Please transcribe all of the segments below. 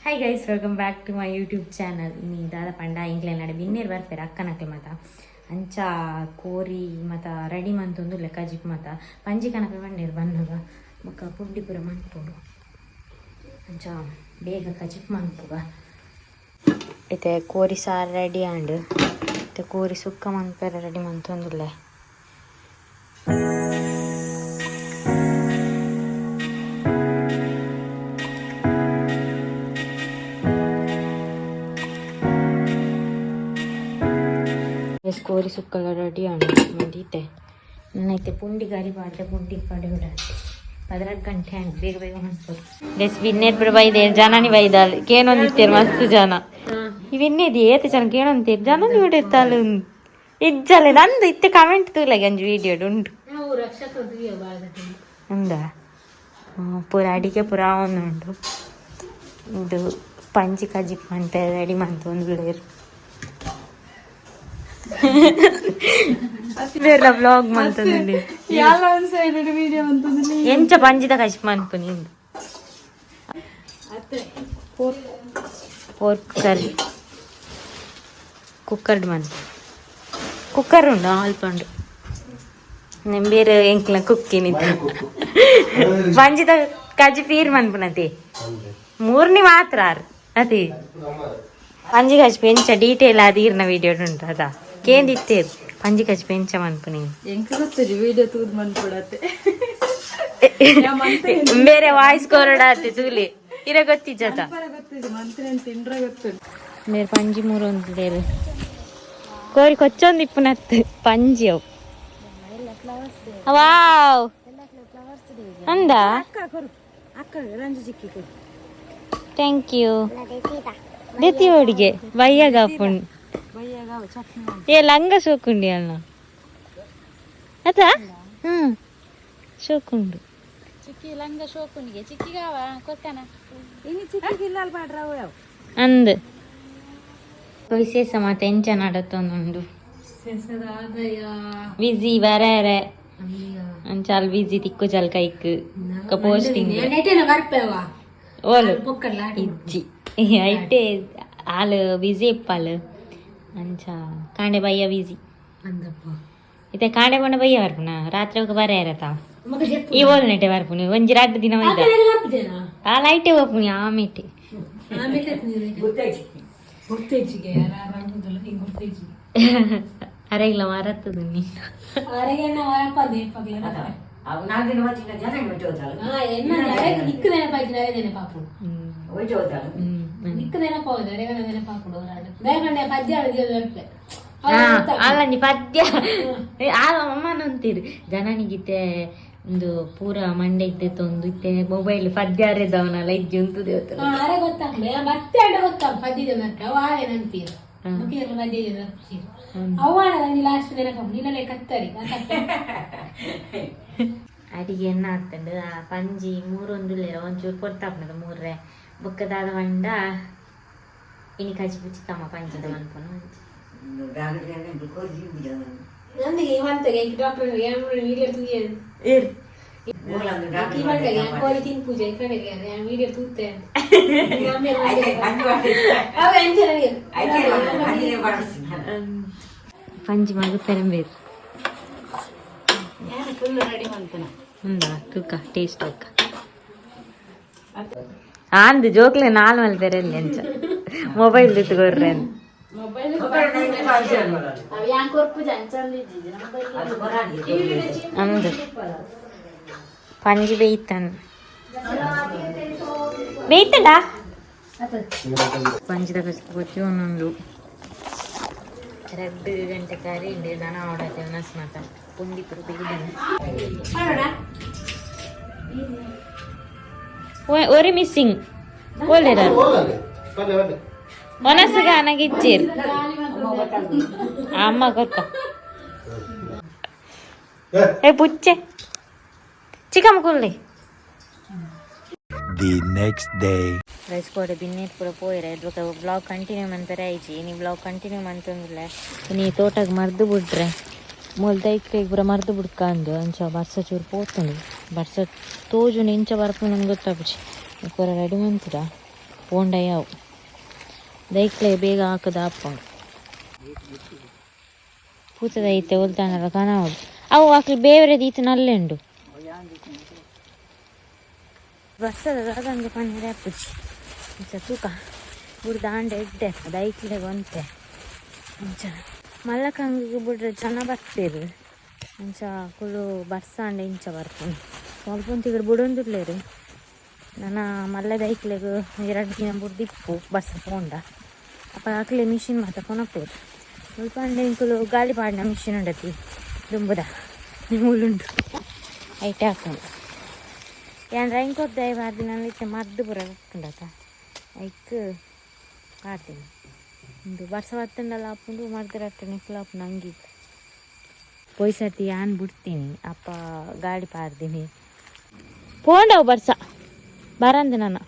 Hi guys, welcome back to my YouTube channel. ಇನಿ ದಾದ ಪಂಡ ಇಂಕ್ಲೆನ ನಡೆ ಬಿನ್ನೇರ್ ಬರ್ಪೆರ್ ಅಕ್ಕನಕ್ಲೆ ಮಾತ. ಅಂಚ ಕೋರಿ ಮಾತ ರೆಡಿ ಮಂತೊಂದುಲ್ಲೆ ಕಜಿಪ್ ಮಾತ. ಪಂಜಿ ಕನಪೆ ಬಂಡೇರ್ ಬನ್ನಗ ಬೊಕ್ಕ ಪುಂಡಿ ಪೂರ ಮನ್ಪೊಡು. ಅಂಚ ಬೇಗ ಕಜಿಪ್ ಮನ್ಪುಗ. ಇತ್ತೆ ಕೋರಿ ಸಾರು ರೆಡಿ ಆಂಡ್. ಇತ್ತೆ ಕೋರಿ ಸುಕ್ಕ ಮನ್ಪೆರೆ ರೆಡಿ ಮಂತೊಂದುಲ್ಲೆ. ಕೋರಿ ಸುಕ್ಕಲ ರೆಡಿ ಆಂಡ್ ಮಂದೀತೆ. ನನ್ನೈತೆ ಪುಂಡಿ ಗಾರಿ ಪಾಡ್ದೆ, ಪುಂಡಿ ಪಾಡೆ ಬಿಡ. 14 ಗಂಟೆ ಆಂಡ್, ಬೇಗ ಬೇಗ ಮನ್ಪೊಡು. ಗೈಸ್, ಬಿನ್ನೇರ್ ಪೂರ ಬೈದೆ, ಜನನಿ ಬೈದಾಲ್ ಕೇನೊಂದಿತ್ತೇರು ಮಸ್ತ್ ಜನ. ಇವೆನ್ನೇದಿ ಏತ್ ಜನ ಕೇನೊಂತೇರು, ಜನನಿ ಬಿಡುತ್ತಾಲು ಇಜ್ಜಲೆ ನಂದು. ಇತ್ತೆ ಕಮೆಂಟ್ ತೂಲೆಗೆ ಒಂಜಿ ವೀಡಿಯೋ ಉಂಟು. ಉಂದಾ ಪೂರ ಅಡಿಗೆ ಪೂರ ಉಂಡು. ಇದು ಪಂಜಿ ಕಜಿಪ್ ಮಂತೆ ರೆಡಿ ಮಂತೊಂದುಲ್ಲೆರ್. ಬೇರೆ ವ್ಲಾಗ್ ಮಂತೊಂದುಲ್ಲೆ. ಯಾಲ ಒಂದ್ ಸೈಡ್ ವಿಡಿಯೋ ಅಂತಂದ್ರೆ. ಎಂಚ ಪಂಜಿದ ಕಜಿಪ್ ಮನ್ಪುನಿ? ಪೋರ್ಕ್ ಕರಿ ಕುಕ್ಕರ್ಡ್ ಮನ್ ಕುಕ್ಕರ್ ಉಂಡು, ಅಲ್ಪ ಉಂಡು. ಬೇರೆ ಎಂಕ್ಲ ಕುಕ್ಕಿನಿದ್ದ ಪಂಜಿದ ಕಜಿ ಪೀರ್ ಮನ್ಪುನತಿ ಮೂರ್ನಿ ಮಾತ್ರ ಆರ್ ಅತಿ. ಪಂಜಿ ಕಜಿಪ್ ಎಂಚ ಡೀಟೇಲ್ ಆದ್ ಈರ್ನ ವಿಡಿಯೋ ಉಂಟು ಅದ ಕೇಂದಿತ್ತೇರು, ಪಂಜಿ ಕಜಿಪ್ ಎಂಚ ಮನ್ಪುನಿ? ಎಂಕ್ ಗೊತ್ತಿರಿ, ವಿಡಿಯೋ ತೂದ್ ಮನ್ಪುಡತ್ತೆ. ಬೇರೆ ವಾಯ್ಸ್ ಕೊರಡಾತೆ ತೂಲಿ, ಇರ ಗೊತ್ತಿಜ್ಜತ? ಗೊತ್ತಿದೆ, ಮಂತ್ರಿ ತಿಂಡ್ರೆ ಗೊತ್ತು. ಬೇರೆ ಪಂಜಿ ಮೂರು ಒಂದು ಕೋರಿ ಕೊಚ್ಚೊಂದು ಇಪ್ಪುನತ್ತು ಪಂಜಿ ಅವು. ವಾವ್, ಅಂದ. ಅಕ್ಕ ರಂಜು ಚಿಕ್ಕಿ ಕೊಡು. Thank you. ದೆತ್ತಿ ಓಡಿಗೆ ಬಯ್ಯಾಗ ಅಪ್ಪುಂಡು. ಚಟ್ನಿ. ಏ ಲಂಗ ಸೋಕುಂಡಿ ಅಲ್ಲ ಅತ. ಹ್ಮ್, ಸೋಕುಂಡು. ಚಿಕ್ಕಿ ಲಂಗ ಶೋಕುಂಡಿಗೆ ಚಿಕ್ಕಿಗಾವ ಕೊಕ್ಕನ ಇನ್ನು ಚಿಕ್ಕಿ ಇಲ್ಲ ಪಾಡ್ರ. ಅಂದ್ ವಿಶೇಷ ಮಾತ ಎಂಚ ನಡತೊಂದುಂಡು? ಬಿಸಿ ಬರರೆ ಅಂಚಾಲ್ ಬಿಸಿ ತಿಕ್ಕು ಚಲ್ ಕೈಕ್ ಪೋಸ್ಟಿಂಗ್. ಓಲು ಇಜ್ಜಿ, ಐಟೆ ಆಲ್ ಬಿಸಿ ಇಪ್ಪಾಲ್. ಅಂಚ ಕಾಂಡೆ ಬಯ್ಯ ಬಿಸಿ. ಇತ್ತೆ ಕಾಂಡೆ ಪಂಡ ಬಯ್ಯ ಬರ್ಪುನ, ರಾತ್ರಿ ఒక ಬರ ಈ ಓಲ್ ನೆಟೆ ಬರ್ಪುನಿ. ಒಂಜಿ ರಡ್ಡ್ ದಿನ ಒಯ್ದ ಆ ಲೈಟೆ ಹೋಗ್ಪುನಿ ಆಮೇಟೆ. ಗುರ್ತೇಜಿಗೆ. ಅರೆಗ್ಲ ಮರತ್ತದ ನೀನು. ಅವು ನಾಲ್ಕು ದಿನ వచ్చిన ಜನ ಬಿಟ್ಟು ಹೋಗ್ತಾಳೆ. ನಿಕ್ಕು ನೆನಪಾಯ್ತು, ನೆನಪಾಪುಡು. ಹೋಯ್ತು ಹೋಗ್ತಾಳೆ. ನಿಕ್ಕು ನೆನಪಾವದು, ಅರೆಗಣ ನೆನಪಾಪುಡು. ಬೇಗಂಡೆ ಪದ್ಯ ನೆನಪೆ. ಅಲ್ಲಂಜಿ ಪದ್ಯ ಆ ಅಮ್ಮನ ಅಂತೀರಿ ಜನನಿಗಿತ್ತೆ ಒಂದು ಪೂರ ಮಂಡೆ ಇತ್ತೆ ತೊಂದು ಇತ್ತೆ ಮೊಬೈಲ್ ಪದ್ಯ ಅರೆದವನಲ್ಲ ಇಜ್ಜಿ ಉಂತು ದೇವತ. ಅರೆ ಗೊತ್ತಾಗ್ಲೆ ಮತ್ತೆ ಅಡ ಗೊತ್ತಾಗ ಪದ್ಯ ನೆನಪು ಅವು ಆರೆ ನೆನಪಿರ ಮುಖಿಯರ ಪದ್ಯ ನೆನಪು ಅವಾಣ ನಂಗೆ ಲಾಸ್ಟ್ ನೆನಪಾಪು ನಿನ್ನಲೆ ಕತ್ತರಿ. ಅಡಿಗೆ ಎನ್ನ ಆಗ್ತಂಡು. ಆ ಪಂಜಿ ಮೂರೊಂದುಲ್ಲೇರ, ಒಂಚೂರು ಪೊರ್ತಾಪುನದ ಮೂರ್ರೆ ಬೊಕ್ಕದಾದ ಪಂಡ ಇನಿ ಕಜಿ ಪುಚ್ಚಿ ಕಮ್ಮ ಪಂಜಿದ ಮನ್ಪುನು ಒಂಜಿ. ನಂದಿಗೆ ಮಂತೆಗೆ ಡಾಕ್ಟರ್ ವಿಡಿಯೋ ತೂಯೆ. ಏರ್. ಈ ಮಂಡೆಗೆ ಕೋಳಿ ತಿನ್ ಪೂಜೆ ಕಡೆಗೆ ವಿಡಿಯೋ ತೂತೆ. ಅವ ಎಂಚ ನನಗೆ. ಪಂಜಿ ಮಗ ಪೆರಂಬೇರು. Full ready ಮಂತನ. ಉಂದಾ ತೂಕ ಟೇಸ್ಟ್ ಒಕ್ಕ ಆಂದ್ ಜೋಕ್ಲೆ ನಾಲ್ ಮಲ್ ಪೆರೆಲ್ಲಿ ಅಂಚ ಮೊಬೈಲ್ ದಿತ್ತು ಕೊರ್ರೆ. ಮೊಬೈಲ್. ಅಂದು ಪಂಜಿ ಬೇಯ್ತಾನ ಬೇಯ್ತಂಡ. ಪಂಜಿದ ಕಚ್ತಿ ಒಂದೊಂದು 2 ಗಂಟೆ ಕರಿ ಉಂಡು. ದನ ಆಡತ್ತೆ ನಸ್ ಮಾತ ಪುಂಡಿ ಪುರ ಬೇಯ್ದನ. ಒರಿ ಮಿಸ್ಸಿಂಗ್ ಓಲೇರ ಒನಸುಗ ಅನಗಿಚ್ಚೇರು ಅಮ್ಮ ಕೊರ್ಕ. ಏ ಪುಚ್ಚೆ ಚಿಕ್ಕಮ್ಮ ಕುಲ್ಲಿ. The next day. Rice ಕೋಡೆ ಬಿನ್ನೇರ್ ಪೂರ ಪೋಯಿರ. ಬೊಕ ಬ್ಲಾಗ್ ಕಂಟಿನ್ಯೂ ಮನ್ಪೆರೆ ಆಯ್ಜಿ. ಇನಿ ಬ್ಲಾಗ್ ಕಂಟಿನ್ಯೂ ಮಂತೊಂದುಲ್ಲೆ. ಇನಿ ತೋಟಗ್ ಮರ್ದು ಬುಡ್ರೆ ಮೂಲು ದೈಕ್ಲೆಗ್ ಪೂರ ಮರ್ದು ಬುಡ್ಕಂದು. ಅಂಚ ಬರ್ಸ ಚೂರು ಪೋತುಂಡು. ಬರ್ಸ ತೋಜುಂಡು, ಎಂಚ ಬರ್ಪುಂಡು ಗೊತ್ತಾಪುಜಿ. ಪೂರ ರೆಡಿ ಮಂತುದ. ಪೋಂಡ ಯಾವು ದೈಕ್ಲೆ ಬೇಗ ಹಾಕದ ಹಾಪುಂಡು ಪೂತದ ಐತೆ ಒಲ್ತಾನಲ್ಲ ಕನವಡು ಅವು ಅಕ್ಲು ಬೇವರೆ ದೀತು ನಲ್ಲೆಂಡು ಬರ್ಸದ ದಾದಂದು ಪನ್ನೆರೆ ಅಪ್ಪುಜಿ ಇಂಚ ತೂಕ ಬುಡ್ದು ಆಂಡೆ ಎಡ್ಡೆ ದೈಕ್ಲೆ ಒಂತೆ ಅಂಚ ಮಲ್ಲಕಂಗಿಗೆ ಬುಡ್ರೆ ಜನ ಬರ್ತೀರಿ ಅಂಚ ಕುಲು ಬರ್ಸಾಂಡೆ ಇಂಚ ಬರ್ಪುಂಡು ಸ್ವಲ್ಪ ಒಂತಿಗಡು ಬುಡೊಂದುಲ್ಲೇರು ನನ್ನ ಮಲ್ಲ ದೈಕ್ಲೆಗ್ ಎರಡು ದಿನ ಬುಡ್ದಿಪ್ಪು ಬರ್ಸ ಪೋಂಡ ಅಪ್ಪ ಅಕ್ಲೆ ಮಿಷಿನ್ ಮಾತ ಕೊನಪೇರು ಸ್ವಲ್ಪ ಅಂಡೆ ಇಂಕುಲು ಗಾಳಿ ಪಾಡಿನ ಮಿಷಿನ್ ಉಂಡತಿ ದುಂಬುದ ಮುಳ್ಳುಂಡು ಐಟೆ ಹಾಕೊಂಡು ಯಾನ್ ರೈನ್ ಕೋಟ್ ದಯ ದಿನ ಇತ್ತೆ ಮದ್ದು ಪೂರ ಉಂಡತ ಐಕ್ ಪಾಡ್ತೀನಿ ಉಂದು ಬರ್ಸ ಬತ್ತಂಡಲ ಆಪುಂಡು ಮರ್ದ್ ರಟ್ಟೆ ನಿಕ್ಲ ಆಪುಂಡು ಅಂಗಿ ಪೋಯ್ ಸರ್ತಿ ಯಾನ್ ಬಿಡ್ತೀನಿ ಅಪ್ಪ ಗಾಡಿ ಪಾಡ್ತೀನಿ ಪೋಂಡವು ಬರ್ಸ ಬರಂದೆ ನಾನು.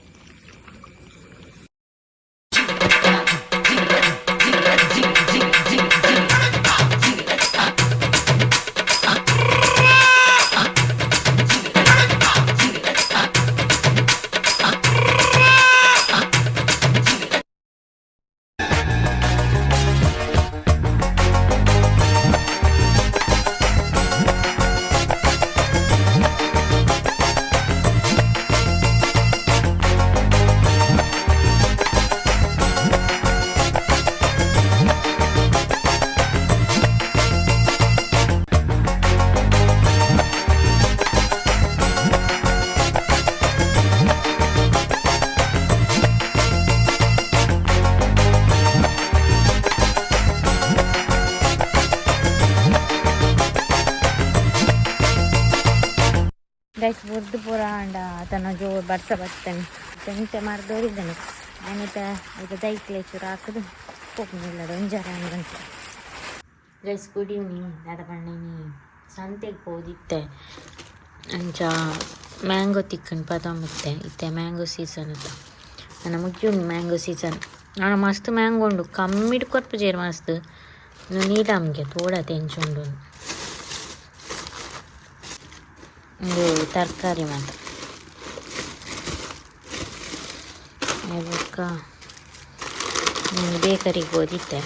ಗೈಸ್ ಬುರ್ದು ಪೂರ ಅಂಡ ತನ್ನ ಜೋರು ಬರ್ಸ ಬರ್ತೇನೆ ಎಂತೆ ಮರ್ದೋರಿದ್ದಾನೆ ಆನಿತ ಅಲ್ಪ ದೈಕ್ಲೆ ಚೂರು ಹಾಕುದು ಪೋಪುನಿಲ್ಲಡ ಒಂಜಾರ ಅಂತ. Guys, good evening. ದಾದ ಪಂಡ ಸಂತೆಗೆ ಪೋದಿತ್ತೆ. ಅಂಚ ಮ್ಯಾಂಗೋ ತಿಕ್ಕನ್ ಪದೊಂಬಿತ್ತೆ. ಇತ್ತೆ ಮ್ಯಾಂಗೋ ಸೀಸನ್ ಅತ್ತ ನನ್ನ ಮುಗಿಯುಂಡು ಮ್ಯಾಂಗೋ ಸೀಸನ್. ನಾನು ಮಸ್ತ್ ಮ್ಯಾಂಗೋ ಉಂಡು ಕಮ್ಮಿಡ್ ಕೊರ್ಪುಜೆರ್ ಮಸ್ತ್ ನೀಲಮ್ಗೆ ತೋಡತೆ ಎಂಚುಂಡು. ಉಂದು ತರಕಾರಿ ಮಾತ ಬೊಕ್ಕ ಬೇಕರಿಗೆ ಹೋದಿತ್ತೆ.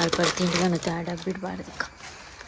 ಅಲ್ಪ ತಿಂಡಿ ಬಂದು ಡಬ್ಬಿ ಬಿಡಬಾರ್ದಕ್ಕ.